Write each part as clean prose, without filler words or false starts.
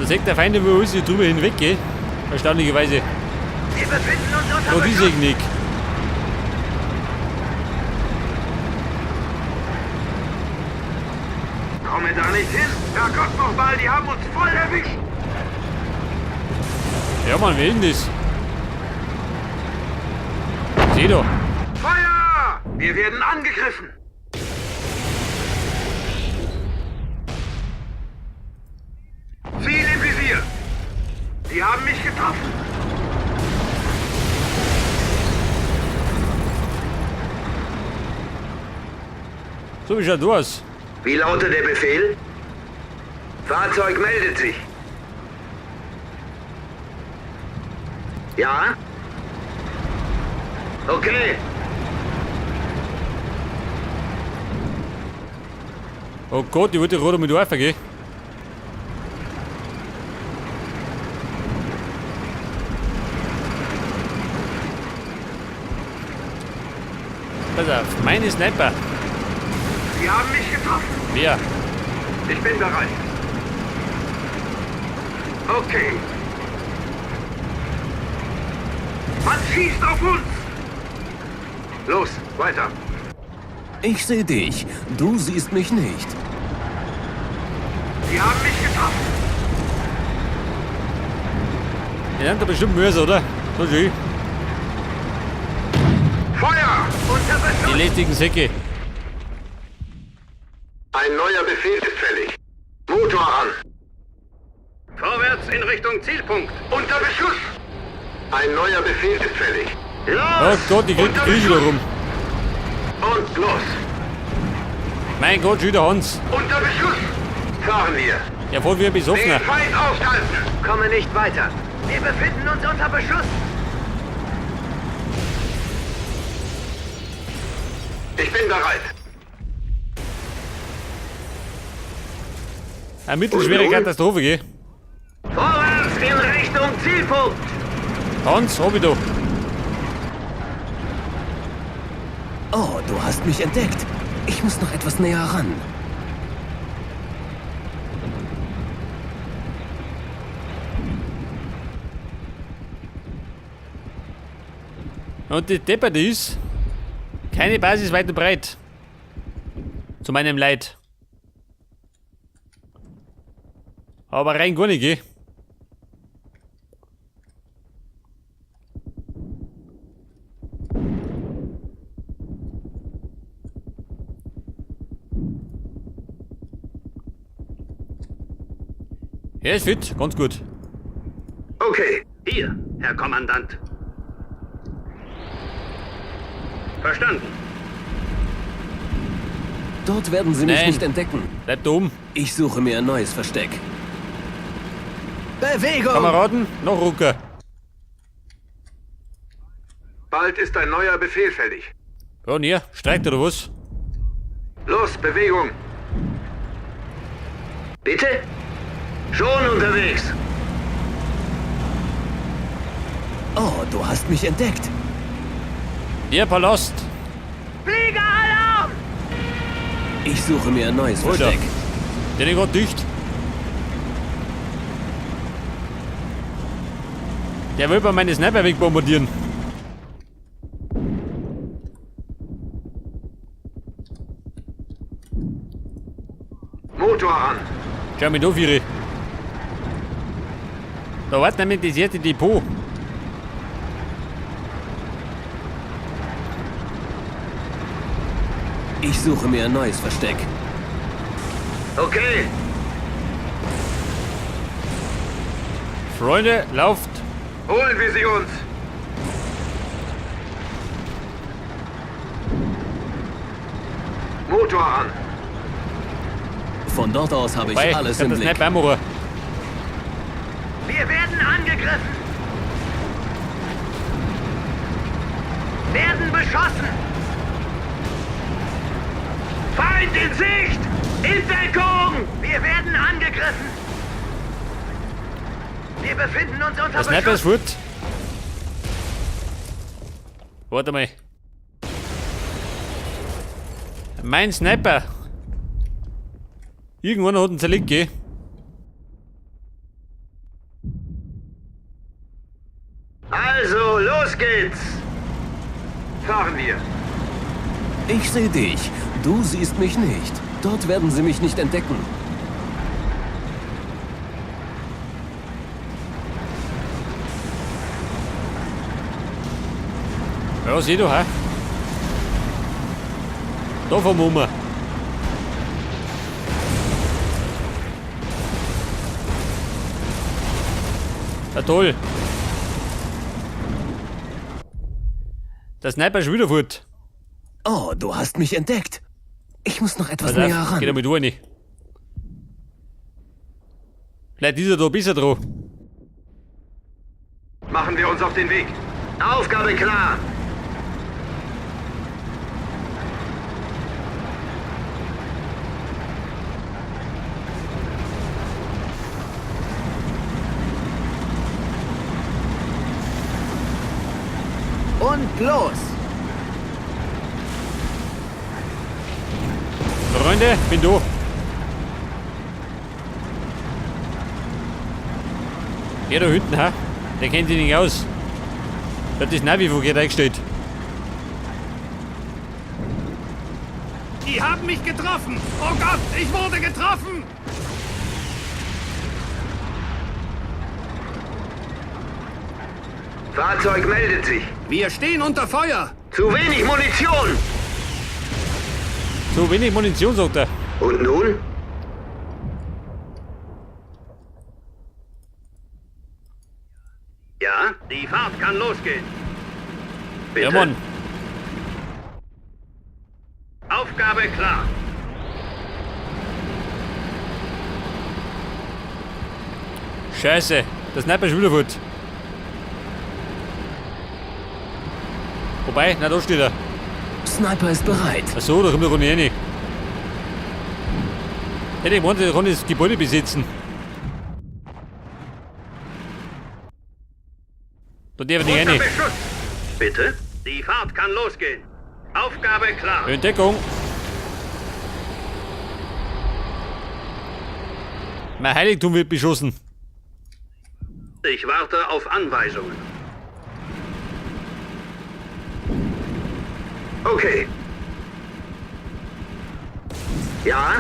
Da sieht der Feind über uns hier drüber hinweg, gell? Erstaunlicherweise. Wir befinden uns unter Oh, die Beschuss. sehe ich nicht. Komme da nicht hin. Herrgott nochmal, die haben uns voll erwischt. Ja, Mann, wer ist denn das? Seh doch. Feuer! Wir werden angegriffen. Ziel im Visier. Die haben mich getroffen. So, wie schaut du aus? Wie lautet der Befehl? Fahrzeug meldet sich. Ja? Okay. Oh Gott, ich wollte gerade mit werfen, gell? Pass auf, meine Sniper. Sie haben mich getroffen. Wer? Ich bin bereit. Okay. Man schießt auf uns. Los, weiter. Ich sehe dich. Du siehst mich nicht. Sie haben mich getroffen. Die sind da bestimmt Mörser, oder? So schön. Feuer! Unter Die Beschuss. lästigen Säcke. Ein neuer Befehl ist fällig. Motor an. Vorwärts in Richtung Zielpunkt. Unter Beschuss. Ein neuer Befehl ist fällig. Los! Oh Gott, ich krieg die Unter Krise da Beschuss. rum. Und los. Mein Gott, schon wieder Hans. Unter Beschuss. Fahren wir. Ja, voll wie ein Besoffener. Den Feind aufhalten. Komme nicht weiter. Wir befinden uns unter Beschuss. Ich bin bereit. Eine mittelschwere Und nun? Katastrophe, gell? Vorwärts in Richtung Zielpunkt. Hans, hab ich da. Oh, du hast mich entdeckt. Ich muss noch etwas näher ran. Und die Depperte ist, keine Basis weit und breit. Zu meinem Leid. Aber rein gar nicht, gell? Er ist fit, ganz gut. Okay. Hier, Herr Kommandant. Verstanden. Dort werden sie mich Nein. nicht entdecken. Bleib da oben. Ich suche mir ein neues Versteck. Bewegung! Kameraden, noch Rucker. Bald ist ein neuer Befehl fällig. Ja, und ihr? Streikt oder was? Los, Bewegung. Bitte? Schon unterwegs. Oh, du hast mich entdeckt. Der Palast. Fliegeralarm! Ich suche mir ein neues Alter. Versteck. Der ist grad dicht. Der will bei meine Sniper wegbombardieren. Motor an. Schau mich da, Viere. Da war nämlich das erste Depot. Ich suche mir ein neues Versteck. Okay. Freunde, lauft. Holen wir sie uns. Motor an. Von dort aus habe ich Bei, alles ich hab im das Blick. Sniper auch machen. Wir werden angegriffen. Werden beschossen. Feind in Sicht! In Deckung! Wir werden angegriffen. Wir befinden uns unter Der Sniper ist Beschuss. fort. Warte mal. Mein Sniper. Irgendwann hat ihn zerlegt, gell? Also, los geht's! Fahren wir. Ich sehe dich. Du siehst mich nicht. Dort werden sie mich nicht entdecken. Ja, sieh du, hä? Da fahren wir um. Ja, toll. Der Sniper ist wieder fort. Oh, du hast mich entdeckt. Ich muss noch etwas Pass auf, näher ran. Geht einmal da rein. Vielleicht ist er da besser dran. Machen wir uns auf den Weg. Aufgabe klar! Und los! Freunde, bin da. Der da hinten, ha? Der kennt sich nicht aus. Der hat das Navi verkehrt eingestellt. Die haben mich getroffen! Oh Gott, ich wurde getroffen! Fahrzeug meldet sich. Wir stehen unter Feuer! Zu wenig Munition! Zu wenig Munition, sagt er. Und nun? Ja, die Fahrt kann losgehen. Bitte? Ja, Mann. Aufgabe klar. Scheiße, der Sniper ist wieder fort. Wobei, na da steht er. Sniper ist bereit. Achso, da kommt er nicht rein. Hätte ich gemeint, der kann das Gebäude besetzen. Da darf ich nicht Unter rein. Beschuss. Bitte? Die Fahrt kann losgehen. Aufgabe klar. Entdeckung. Mein Heiligtum wird beschossen. Ich warte auf Anweisungen. Okay. Ja?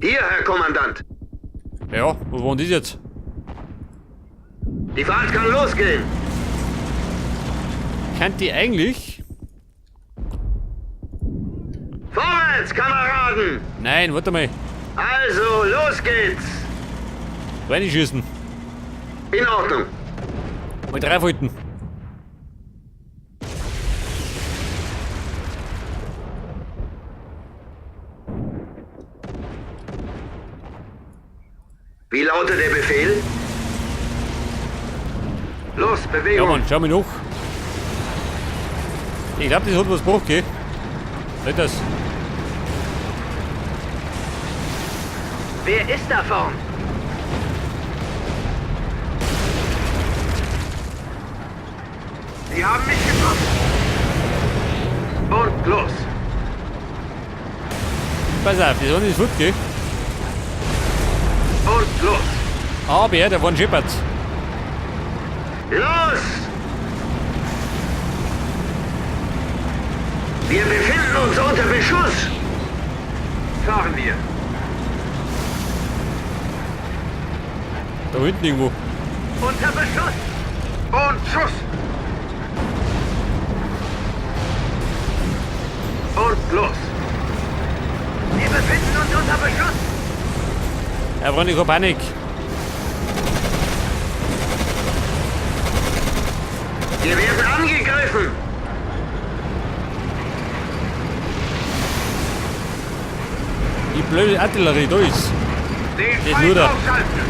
Hier, Herr Kommandant. Ja, wo waren die jetzt? Die Fahrt kann losgehen. Kann die eigentlich? Vorwärts, Kameraden! Nein, warte mal. Also, los geht's! Reinschießen. In Ordnung. Mal draufhalten. Wie lautet der Befehl? Los, Bewegung. Ja, Mann, schau mal nach. Ich glaube, das hat was gebracht, gell? Nicht das? Wer ist da vorn? Sie haben mich getroffen. Und los. Pass auf, das hat nicht fort, gell? Und los. Aber der war ein Shepard. Los! Wir befinden uns unter Beschuss. Fahren wir. Da hinten irgendwo. Unter Beschuss. Und Schuss. Und los. Wir befinden uns unter Beschuss. Ja, Freunde, ich hab Panik. Wir werden angegriffen. Die blöde Artillerie, da ist. Den Den Feind Luder. ausschalten.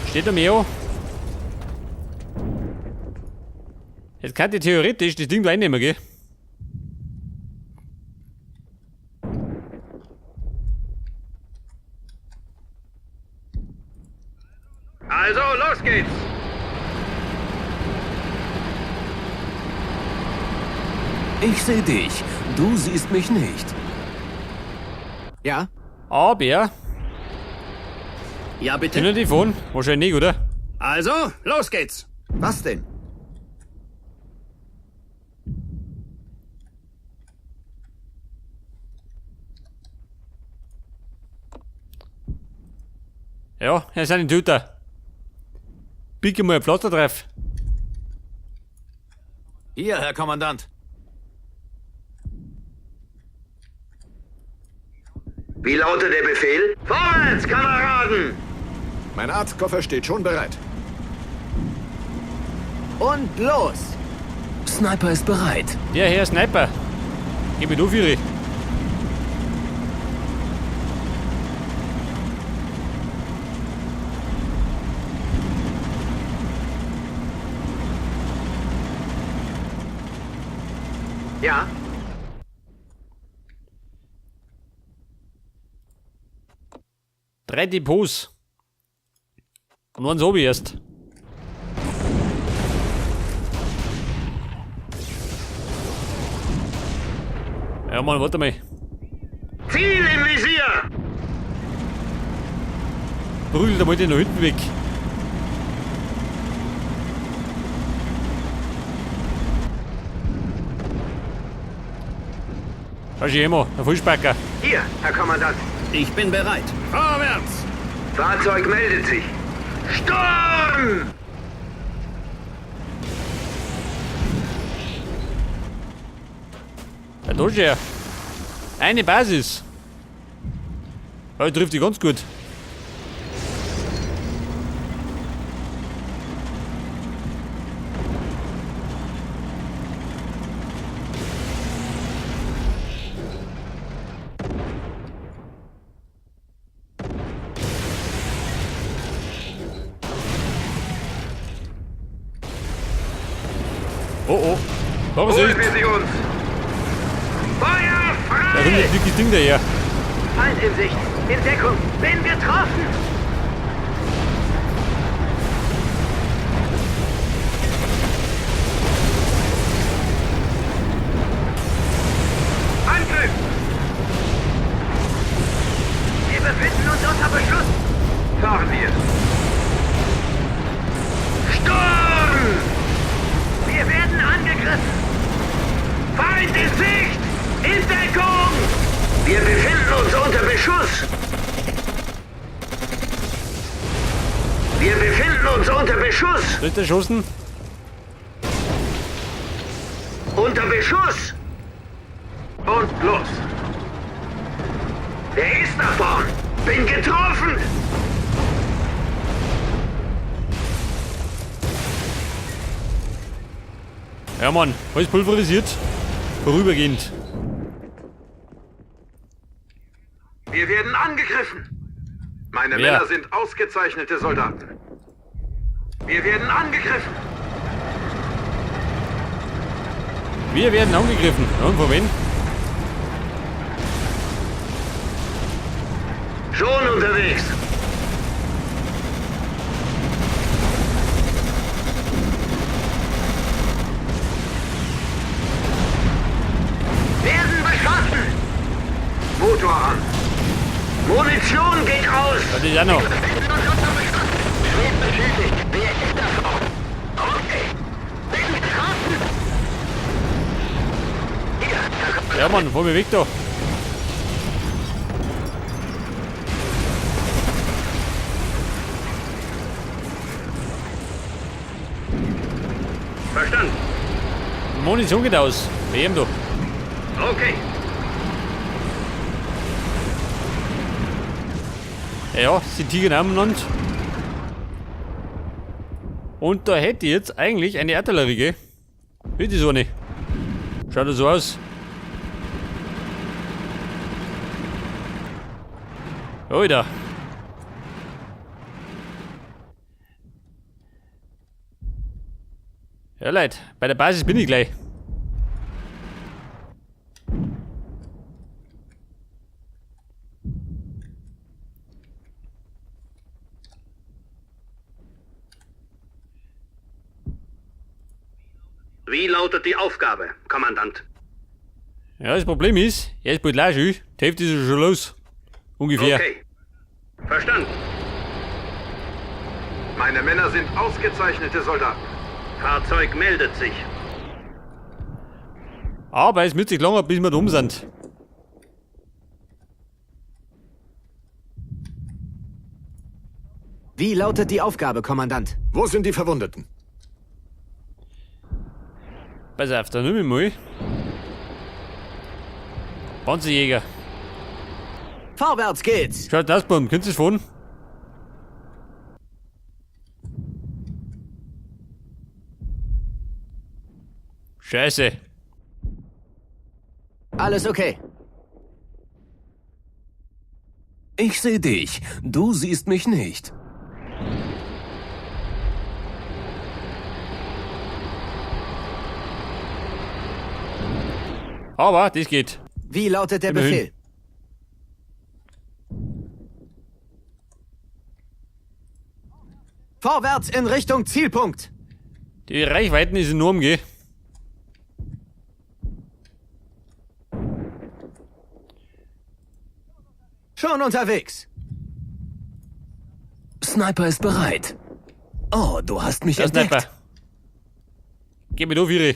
Steht da mehr an? Jetzt kann ich theoretisch das Ding da einnehmen, gell? Also, los geht's. Ich sehe dich. Du siehst mich nicht. Ja? Aber, Ja, bitte. können die fahren? Wahrscheinlich nicht, oder? Also, los geht's. Was denn? Ja, er ist ein Töter. Picke mal ein Pflaster drauf. Hier, Herr Kommandant. Wie lautet der Befehl? Vorwärts, Kameraden! Mein Arztkoffer steht schon bereit. Und los! Sniper ist bereit. Der Herr Sniper. Geh mit auf, Juri. Ja? Drei Depots. Und eins oben erst. Ja, Mann, warte mal. Ziel im Visier! Prügelt einmal den da hinten weg. Da ist immer, der Vollspacker. Hier, Herr Kommandant. Ich bin bereit. Vorwärts! Fahrzeug meldet sich. Sturm! Ja, da ist er. Eine Basis. Ja, trifft die ganz gut. Oh oh. Vorsicht! Holen wir sie uns! Feuer Da frei! kommt ein dickes Ding daher. Feind in Sicht. In Deckung. Bin getroffen. Angriff! Wir befinden uns unter Beschuss. Fahren wir! Sturm! Wir werden angegriffen. Feind in Sicht! In Deckung! Wir befinden uns unter Beschuss! Wir befinden uns unter Beschuss! Dritter Schossen. Unter Beschuss! Und los! Wer ist da vorn? Bin getroffen! Ja, Mann, alles pulverisiert. Vorübergehend. Wir werden angegriffen! Meine Wer? Männer sind ausgezeichnete Soldaten. Wir werden angegriffen! Wir werden angegriffen. Und von wem? Schon unterwegs! Werden beschossen. Motor an! Munition geht aus! Das ist auch noch. Ja, Mann, fahr mich weg da. Verstanden. Munition geht aus. Wem da? Okay. Ja, sie tigen umeinander. Und da hätte ich jetzt eigentlich eine Artillerie, gell? Wie die so eine. Schaut das so aus. Alter. Ja, Leute, bei der Basis bin ich gleich. Wie lautet die Aufgabe, Kommandant? Ja, das Problem ist, er ist bald auch schon. Die Hälfte ist ja schon los. Ungefähr. Okay. Verstanden. Meine Männer sind ausgezeichnete Soldaten. Fahrzeug meldet sich. Aber es wird sich lange, bis wir da oben sind. Wie lautet die Aufgabe, Kommandant? Wo sind die Verwundeten? Pass auf, da nimm ich mal. Panzerjäger. Vorwärts geht's! Schaut das, Bumm, könnt ihr fahren? Scheiße. Alles okay. Ich sehe dich. Du siehst mich nicht. Aber das geht. Wie lautet der Immerhin. Befehl? Vorwärts in Richtung Zielpunkt! Die Reichweiten ist enorm, gell? Schon unterwegs! Sniper ist bereit. Oh, du hast mich Der entdeckt. Sniper. Geh mir da, Viri.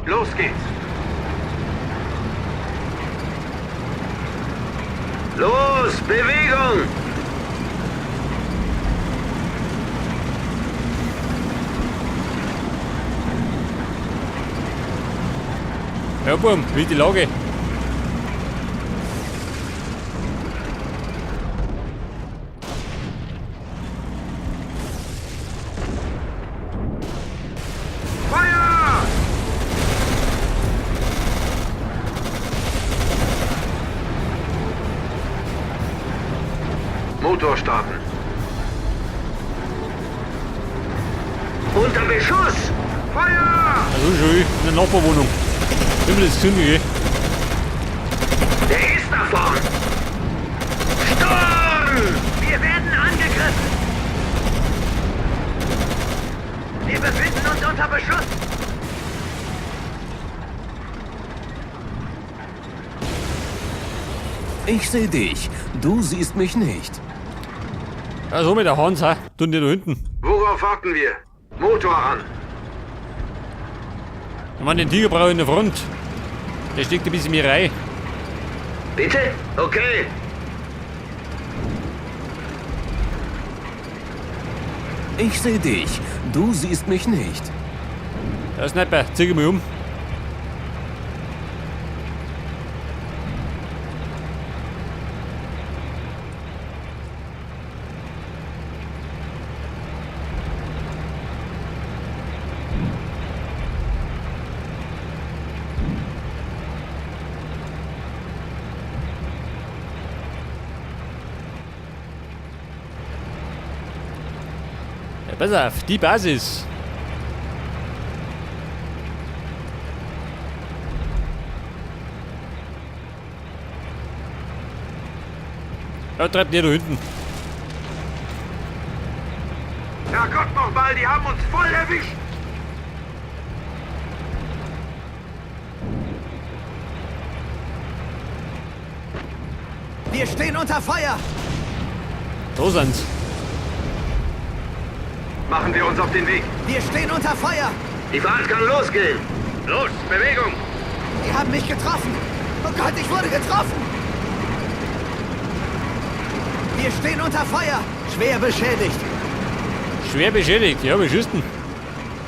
Los geht's. Los, Bewegung! Ja, Bum, wie ist die Lage? Feuer! Motor starten. Unter Beschuss! Feuer! Also schön, in der Nachbarwohnung. Himmel ist zündig, gell? Der ist da vorn! Sturm! Wir werden angegriffen! Wir befinden uns unter Beschuss! Ich sehe dich. Du siehst mich nicht. Ja, so mit der Hans, ha? Tun die da hinten. Worauf warten wir? Motor an. Ich meine, den Tiger brauche ich in der Front. Der steckt ein bisschen mehr rein. Bitte? Okay. Ich sehe dich. Du siehst mich nicht. Ja, Sniper, zieh mich um. Ja, pass auf, die Basis. Ja, treibt der da hinten. Herrgott nochmal, die haben uns voll erwischt. Wir stehen unter Feuer! Da sind's. Machen wir uns auf den Weg. Wir stehen unter Feuer! Die Fahrt kann losgehen. Los, Bewegung. Die haben mich getroffen! Oh Gott, ich wurde getroffen! Wir stehen unter Feuer! Schwer beschädigt! Schwer beschädigt, ja, wir schießen.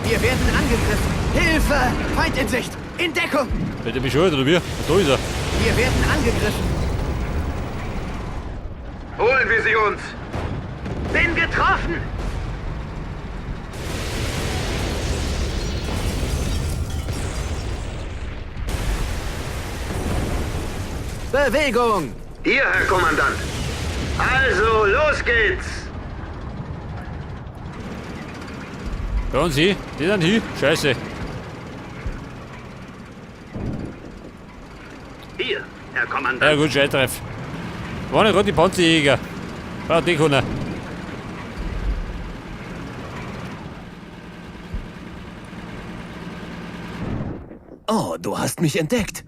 Wir werden angegriffen! Hilfe! Feind in Sicht! In Deckung! Wird der bescheuert oder wie? Da ist er. Wir werden angegriffen! Holen wir sie uns. Bin getroffen! Bewegung! Hier, Herr Kommandant. Also, los geht's. Da und sie, die sind hier. Scheiße. Hier, Herr Kommandant. Ja gut, Scheißtreff. Waren ja gerade die Panzerjäger. Ah, die können. Oh, du hast mich entdeckt.